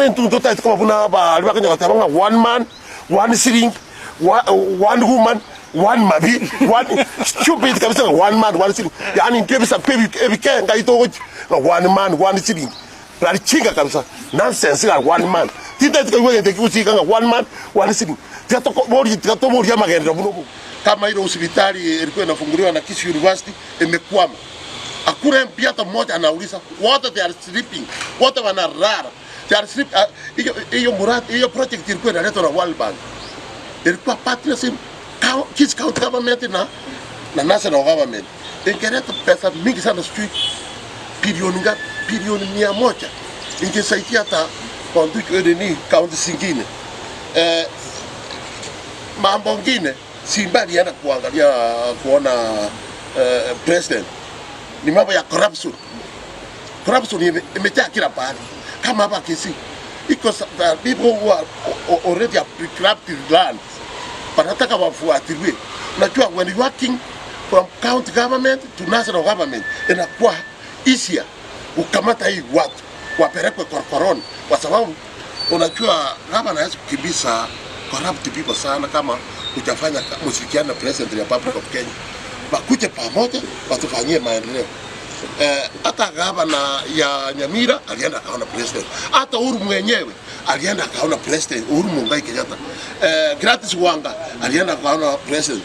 Bono intwe ntotagete koba buna baria bakonya goteba ng'a one man, one shilling, one woman, one mabi, one stupid kabisa ng'a one man, one shilling. Yaani intwe ebisaku ebi ebike ngai togochia ng'a one man, one shilling. Nari chinga kabisa, nonsense ng'a one man. Tintagete koigwa egento ekio gosika ng'a one man, one shilling. Tiga tokoborie tiga toborie amagenderero buna obo. Kama ile hosipitali ilikuwa inafunguliwa na Kisii University imekwama. Hakuna MP hata mmoja anauliza wote they are sleeping, wote wanalala. They are sleep, ah, hiyo hiyo muradi hiyo project ilikuwa inaletwa na World Bank. Ilikuwa partnership coun- Kisii County government na na national government. Ingeleta pesa mingi sana sijui bilioni ngapi, bilioni 100 ingesaidia hata kaunti nini kaunti zingine. Eh, mambo ngine Simba alienda kuangalia kuona eh, president ni mambo ya corruption. Corruption ime- imejaa kila pahali, kama hapa Kisii iko sa- the people who are o- o- already have corrupted land wanataka wafuatiliwe. Unajua, when you working from county government to national government inakuwa easier kukamata hii watu wapelekwe korokoroni, kwa sababu unajua gavana hawezi kukimbiza corrupt people sana kama hujafanya ka- mshirikiano na president ya Republic of Kenya, wakuje pamoja watufanyie maendeleo. Eh, hata gavana ya Nyamira alienda akaona president, hata Uhuru mwenyewe alienda akaona president Uhuru Muigai Kenyatta. Eh, Gladys Wanga alienda akaona president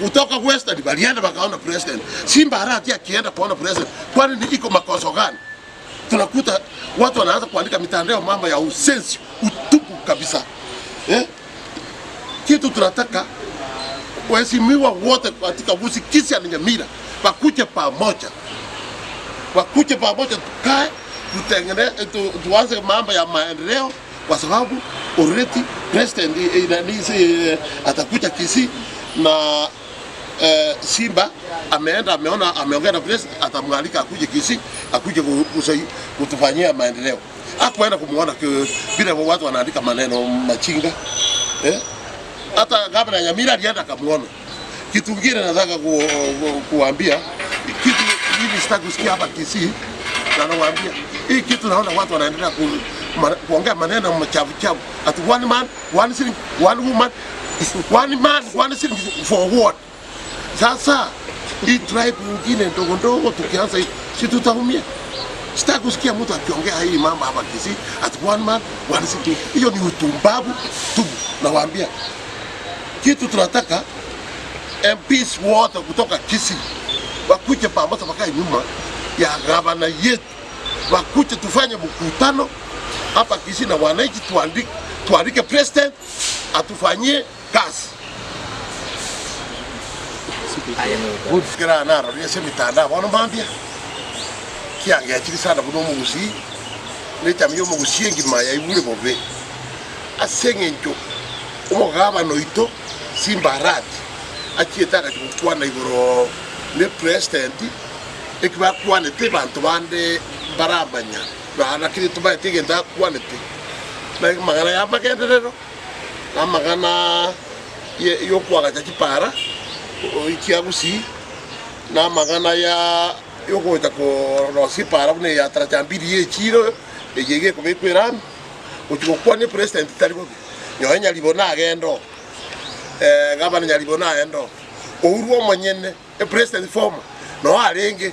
kutoka Western walienda wakaona president. Simba Arati akienda kuona president, kwani ni iko makosa gani? Tunakuta watu wanaanza kuandika mitandao mambo ya usensi utupu kabisa eh? Kitu tunataka waheshimiwa wote katika Gusii, Kisii na Nyamira wakuje pamoja, wakuje pamoja, tukae tutengene, tu, tuanze mambo ya maendeleo, kwa sababu already president eh, eh, nani, si, eh, atakuja Kisii na eh, Simba ameenda ameona ameongea na president, atamwalika akuje Kisii akuje ku- kusai- kutufanyia maendeleo. Hakuenda kumuona ki- vile watu wanaandika maneno machinga eh? Hata gavana Nyamira alienda akamuona. Kitu kingine nataka ku, ku, kuambia kitu mimi sitaki kusikia hapa Kisii, na nawaambia hii kitu, naona watu wanaendelea ku, ma, kuongea maneno machafu chafu, ati one man one shilling one woman one man one shilling for what? Sasa hii tribe nyingine ndogo ndogo tukianza hii, si tutaumia? Sitaki kusikia mtu akiongea hii mambo hapa Kisii ati one man one shilling. Hiyo ni utumbavu tu, nawaambia kitu tunataka MPs wote kutoka Kisii wakuje pamoja, wakae nyuma ya gavana yetu, wakuje tufanye mkutano hapa Kisii na wananchi, tuandike tuandike president atufanyie kazi. Kera naroria ase emitandao bono mambia kiangechire sana buna omogusii na echami ya omogusii engima yaigure bobe ase eng'encho omogabana oito Simba Arati achiete agachia gokwana igoro ne president eki bakwanete abanto bande mbaramanya lakini tomaeti egento akwanete na amang'ana ya amagenderero na amang'ana y'okoagacha chipara chia Gusii, na amang'ana y'ogocha korosia epara buna eya Taraja Mbili y'echiiro eye iga ekobekwa erami, gochia gokwania epresident tari bobe. Nyowe Nyaribo nagende oo, gavana Nyaribo nagende oo, Uhuru omonyene epresident former noo arenge.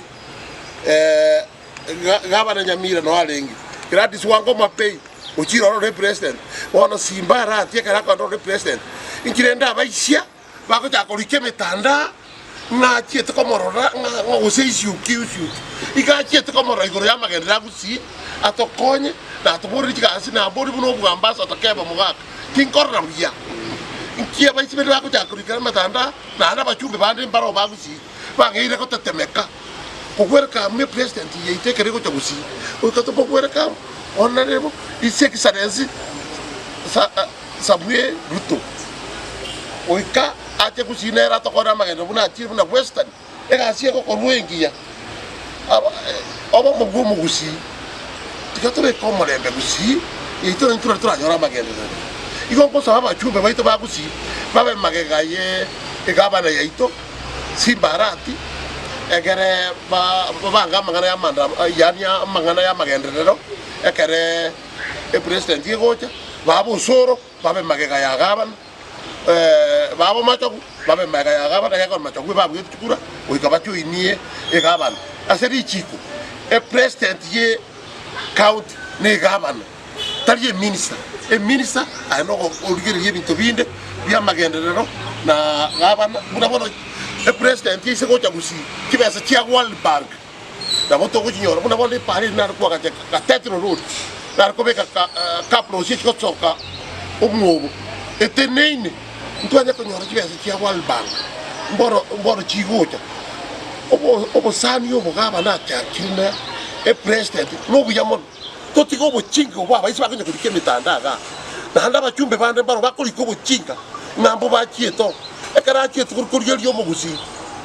Gavana Nyamira noo arenge, Gladys Wanga Omapei ochire ororo epresident, bono Simba Arati ekero akogenda ororo epresident, inki rende abaisia bagochaka korika emetandao ng'a achiete komorora ng'a ng'a gose isiuki isiuki. Iga achiete komorora igoro y'amagenderero a Gusii atokonye na atoborerie chigasi na mbori buna obwambaso atokebe omogaka. Tinkorora buya. Inki abaisia bende bagochaka korikera emetandao naende abachumbe bande mbaroo ba Gusii bang'eire gotetemeka. Kogwereka amo epresident yaito ekero egocha gusii goika tokogwereka amo Honourable His Excellency Samuel Ruto goika ache gusii nere atokore amagenderero buna achire buna Western egasi egokorwa engiya obomo bwa omogusii tiga tobeke omorembe gusii yaito naintwe nari toranyore amagenderero. Igo nkosaba abachumbe baito ba gusii babe magega ye egavana yaito. Simbarati, ekere babange amang'ana y'amanda, yaani amang'ana y'amagenderero, ekere. Epresident egocha, babe osoro, babe magega ya gavana, babe omachogu, babe magega ya gavana, ekiagera machogu ebabuete chikura goika bajoinie egavana. Ase richiko, epresident ye county na egavana, tari eminister. Eminister aye nogo origereria ebinto binde bi'amagenderero na gavana, buna bono epresident ase gocha gusii, chibesa chia World Bank. Nabo togochinyora buna bono epaara eria nare koagacha Cathedral Road, nare kobeka cabros chigosoka omwobo eteneine, ntwanye konyora chibesa chia World Bank mboro mboro chigocha. Obo obosani obo gavana achakire na epresident nobuya mono, totige obochinga obwo abaisia bakonya korika emetandao igaa. Naende abachumbe bande mbaro bakorika obochinga ng'a mbobachiete oo, ekero achiete korigereria omogusii,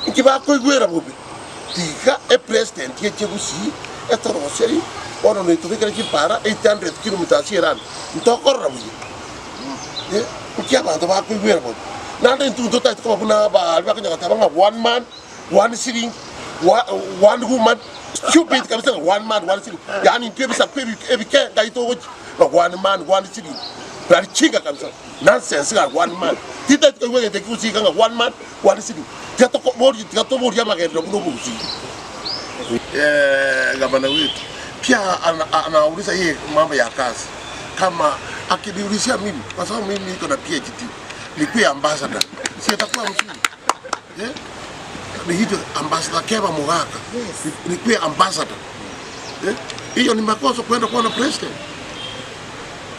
inki bakoigwera bobe? Tiga epresident eche gusii etoroserie bono netobekere chipaara 800 kilometres ase erami ntokorora buya eh nki abanto bakoigwera bobe naende intwe ntotagete koba buna abaria bakonya goteba ng'a one man one shilling one woman stupid kabisa ng'a one man one shilling yaani intwe ebisaku ebike ngai togochia ng'a one man one shilling nari chinga kabisa. Nonsense ng'a one man. Titari koigwa egento ekio gusii iga ng'a one man, one ceiling. Tiga tokoborie, tiga toborie amagenderero buna obogusii. Eh, gavana wetu pia anauliza yeye mambo ya kazi kama akiniulizia mimi kwa sababu mimi niko na PhD nikuwe ambassador si itakuwa mzuri eh? Niitwe ambassador Keba Mogaka nikuwe ambassador eh? Hiyo ni makosa kwenda kuona president.